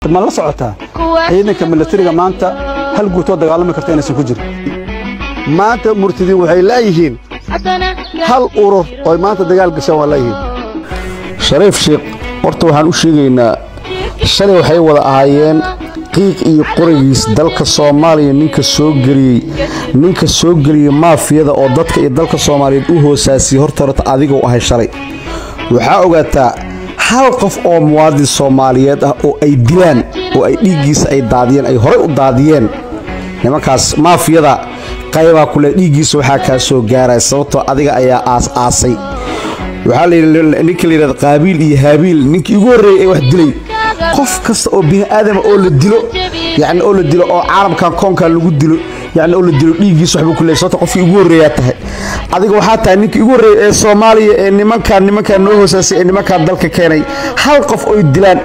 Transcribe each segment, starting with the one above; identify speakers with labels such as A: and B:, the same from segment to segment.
A: Ma la socotaa ciidanka milatariga maanta hal guutoo dagaalami karta inaysan ku jirin?
B: Maanta murtidiin waxay laayihiin hal urur oy maanta dagaal gashaan waa laayihiin.
C: Shariif Sheikh horta waxaan u sheegaynaa, shalay waxay wada ahaayeen qiiq iyo qorigiis dalka Soomaaliya. Ninka soo geliyey, ninka soo geliyey maafiyada oo dadka iyo dalka Soomaaliyeed u hoosaasiyey, horta adigoo ahay shalay. Waxaa ogaataa hal qof oo muwaadin Soomaaliyeed ah oo ay dilaan oo ay dhiiggiisa ay daadiyeen, ay horey u daadiyeen nimankaas maafiyada, qaybaa kule dhiiggiisa waxaa kaa soo gaaraya, sababtoo adiga ayaa aas-aasay. Waxaa la yidhi ninka la yidhahda Qaabiil iyo Haabiil, ninkii ugu horreeyey ee wax dilay. Qof kasta oo bini aadama oo la dilo, yacni oo la dilo oo caalamkan koonkan lagu dilo, yacni oo la dilo, dhiiggiisa waxbuu ku leeyahay, sababta qofkii ugu horreeyaa tahay adiga. Waxaa tahay ninkii ugu horreeyey ee Soomaaliya ee nimankaan noo hoosaasay ee nimankaan dalka keenay. Hal qof oy dilaan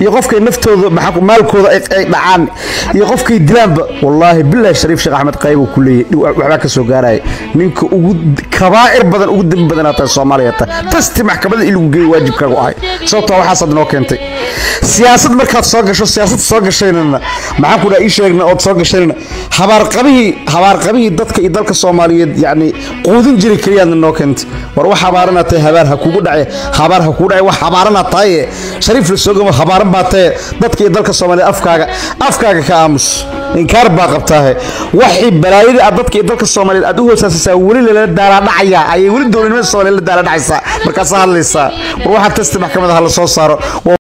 C: iyo qofkay naftooda maxaa maalkooda ay dhacaan iyo qofkay dilaanba, wallaahi bilaahi Shariif Sheekh Axmed qaybuu ku leeyahay, waxbaa ka soo gaaraya. Ninka ugu kabaa'ir badan, ugu dembi badanaa tahay Soomaaliya tahay. Tasti maxkamadda in lagu geeyo waajibkaagu ahay, sababtoo waxaasaad noo keentay. Siyaasad markaad soo gasho, siyaasad soo gashaynana, maxaan ku dhaha, ii sheegna ood soo gashaynana, habaarqabihii dadka iyo dalka Soomaaliyeed yacni quudin jiray keliyaadna noo keentay. War wax habaaranaa tahay, habaar ha kugu dhace, habaar ha kugu dhace, wax habaaranaa tahaye. Shariif la soo gamo, habaaran baa tahe. Dadka iyo dalka Soomaaliyeed afkaaga ka aamus, inkaar baa qabtaahe. Waxii balaayadii aad dadka iyo dalka Soomaaliyeed aad u hoosaasaysaa weli lala daaladhacayaa, ayay weli dowladnimada Soomaaliyeed la daaladhacaysaa, markaasaa hadlaysaa. War waxaa tasti maxkamada ha la soo saaro.